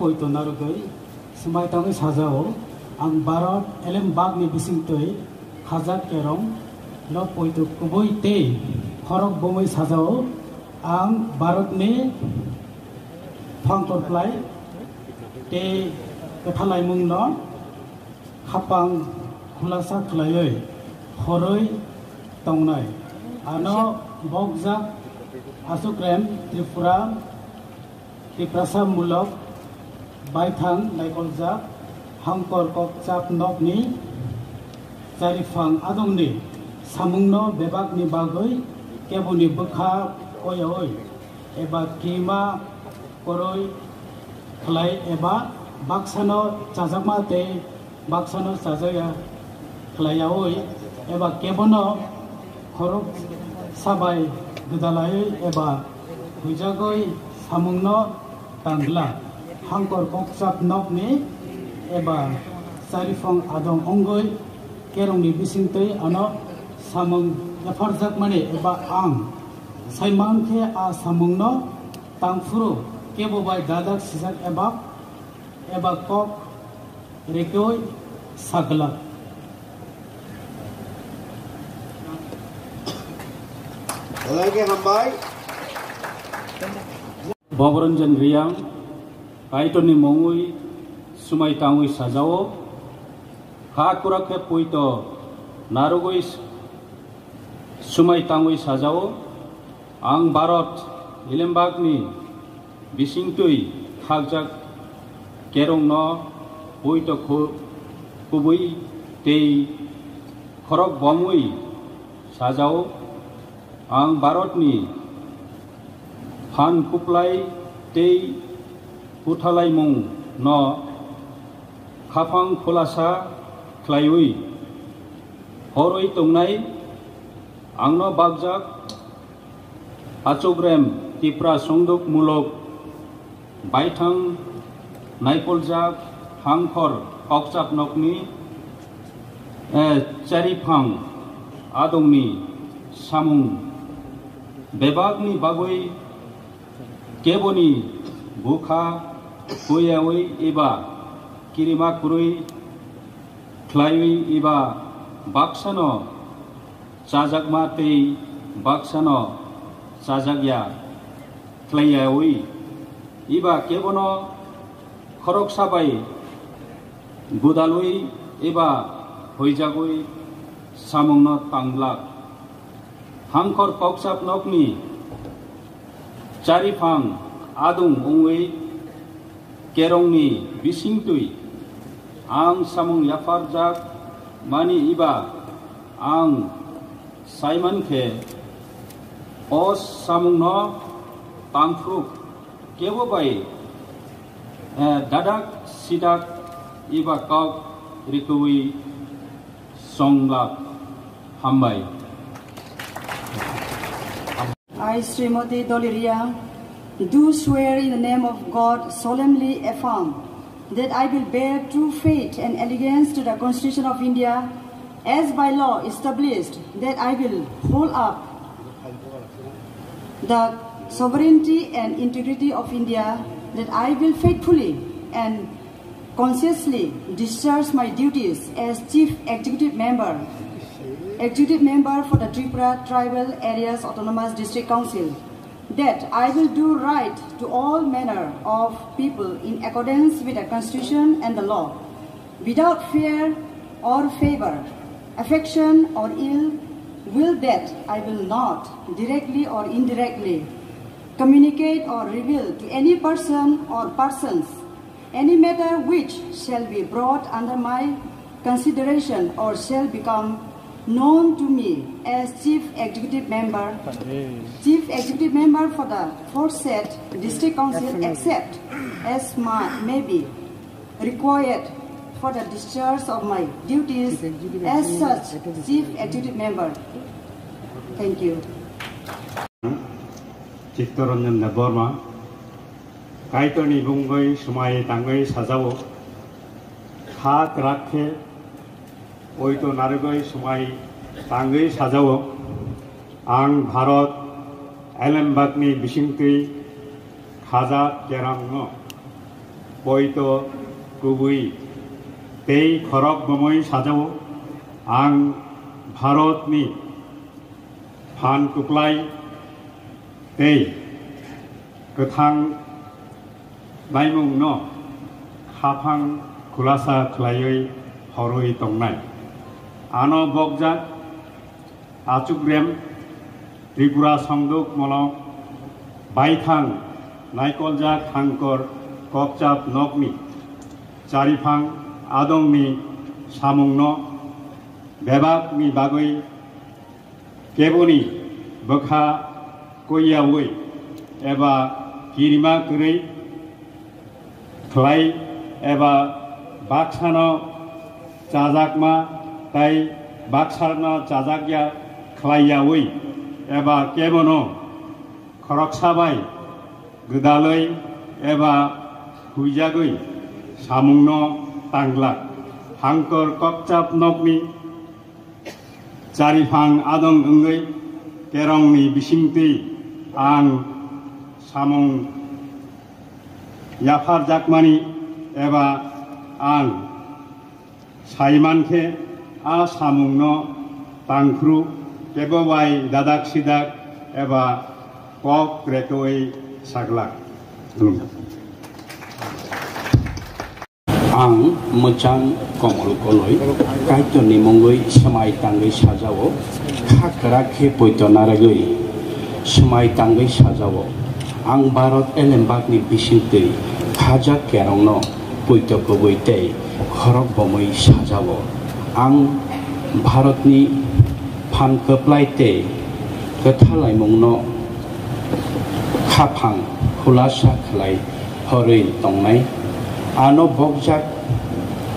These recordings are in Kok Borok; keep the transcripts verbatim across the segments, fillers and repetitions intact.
Poito narwgwi swmai tangwi sajao, ang Bharat elembakni bisingtwi khajak kerong no poito kubui tei khorok bomwi sajao, ang Bharatni phangkorplai tei kwthalaimungno khapang khulasa khlaiwi horwi tongnai. Ano bokjak Achukrem Tripura Tiprasa mulok baithang naikoljak hangkor kokchap nokni chariphang adongni samungno bebakni bagwi keboni bwkha koyaui eba kima koroi khlai eba baksano chajakma tei baksano chajakya khlaiyaui eba kebono khorok sabai gwdalaiwi eba huijagwi samungno tangla. Hangkor kokchap nokni eba chariphang adong wngwi kerongni bisingtwi ano samung yapharjakmani eba ang saimankhe a samungno tangphuru kebo bai dadak sijak eba eba kok rikoi sagla. Belai khe hambai. Bobronjon Riyang, Kaitorni mungwi swmai tangwi sajao, ha kurak khe poito narwgwi swmai tangwi sajao, ang Bharat elembakni bisingtwi khakjak kerongno poito khu-, kubui tei khorok bomwi sajao, ang Bharatni phan kuplai tei kuthalaimungno khaphang khulasa khlaiwi horwi tongnai, angno bakjak Achukrem Tipra songduk mulok baithang naikoljak hangkhor kokchap nokni, eh, chariphang adongni samung bebakni bagwi keboni bwkha kuyaui eba kirima kwrwi khlaiwi eba baksano chajakma tei baksano chajakya khlaiyaui eba kebono khoroksa bai gwdalwi eba huijagwi samungno tangblak. Hangkhor kokchap nokni chariphang adung wngwi kerongni bisingtwi ang samung yapharjak mani eba ang saiman khe o samungno tangphruk kebo bai, eh, dadak sidak eba kok rikwi songlak hambai. I, Srimati Doliria, do swear in the name of God, solemnly affirm that I will bear true faith and allegiance to the Constitution of India as by law established, that I will hold up the sovereignty and integrity of India, that I will faithfully and conscientiously discharge my duties as Chief Executive Member, Executive Member for the Tripura Tribal Areas Autonomous District Council, that I will do right to all manner of people in accordance with the Constitution and the law, without fear or favor, affection or ill will, that I will not, directly or indirectly, communicate or reveal to any person or persons any matter which shall be brought under my consideration or shall become known to me as Chief Executive Member, Chief Executive Member for the foresaid District Council, except as my, may be required for the discharge of my duties as such Chief Executive Member. Thank you. Chittaranjan Debbarma, Kaitorni bungwi swmai tangwi sajao, kha kwrak khe poito narwgwi swmai tangwi sajao, ang Bharat elembakni bisingtwi khajak kerongno Poito kubui tei khorok bomwi sajao, ang Bharatni phan kwplai tei kwthang naimungno khaphang khulasa khlaiwi horwi tongnai. Ano bokjak Achukrem Tripura Songduk Molok Baithang Naikoljak Hangkor Kokchap Nokni Chariphang Adongni samungno bebakni bagwi keboni bwkha koiyawi eba kirima kwrwi khlai eba baksano chajakma tei baksano chajakya khlaiyawi eba kebono khoroksa bai gwdalwi eba huijagwi samungno tanglak. Hangkor Kokchap Nokni Chariphang adong wngwi kerongni bisingtwi ang samung yapharjakmani eba ang saimankhe a samungno tangkhru kebo bai dadak sidak eba kok rekwi saglak. Ang mwchang Komol Koloi, Kaitorni mungwi swmai tangwi sajao, kha kwrak khe poito narwgwi swmai tangwi sajao. Ang Bharat elembakni bisingtwi khajak kerongno poito kubui tei khorok bomwi sajao. Ang Bharatni phan kwplai tei kwthalaimungno khaphang khulasa khlai horwi tongnai. Ano bokjak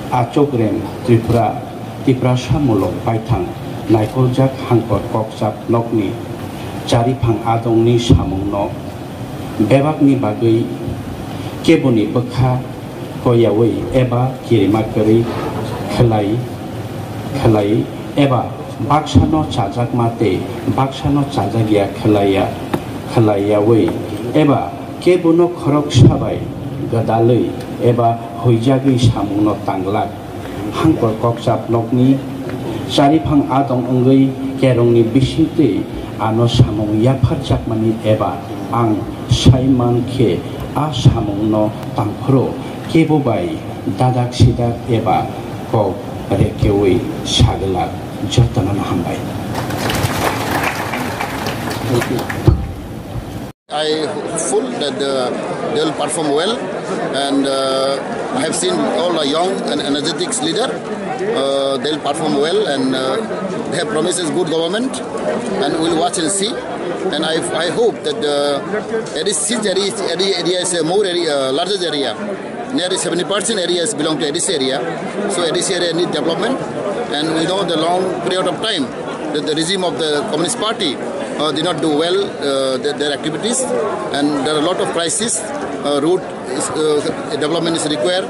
Achukrem Tripura, Tiprasa Mulok Baithang Naikoljak Hangkor Kokchap Nokni Chariphang adongni samungno bebakni bagwi keboni bwkha koiyawi eba kirima kwrwi khlai, khlai eba baksano chajakma tei baksano chajakya khlaiya, khlaiyawi eba kebono khoroksa bai gwdalwi eba huijagwi samungno tanglak. Hangkor Kokchap Nokni Chariphang adong wngwi kerongni bisingtwi ano samung yapharjakmani eba ang saiman khe a samungno tangphuru kebo bai dadak sidak eba kok rekewi saglak. Jotono hambai. I hopeful that uh, they'll perform well, and uh, I have seen all the young and energetic leader. Uh, they'll perform well, and uh, they have promised us good government, and we'll watch and see. And I, I hope that uh, A D C, since A D C area is a more area, uh, largest area, nearly seventy percent areas belong to A D C area. So A D C area need development, and we know the long period of time that the regime of the Communist Party uh, did not do well uh, their, their activities, and there are a lot of crises. Uh, road is, uh, development is required,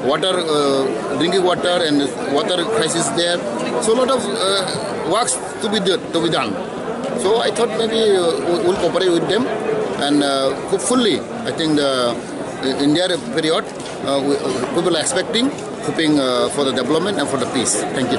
water, uh, drinking water and water crisis there. So a lot of uh, works to be do, to be done. So I thought maybe uh, we- we'll cooperate with them, and uh, hopefully, I think the uh, India period uh, we, people are expecting, hoping uh, for the development and for the peace. Thank you.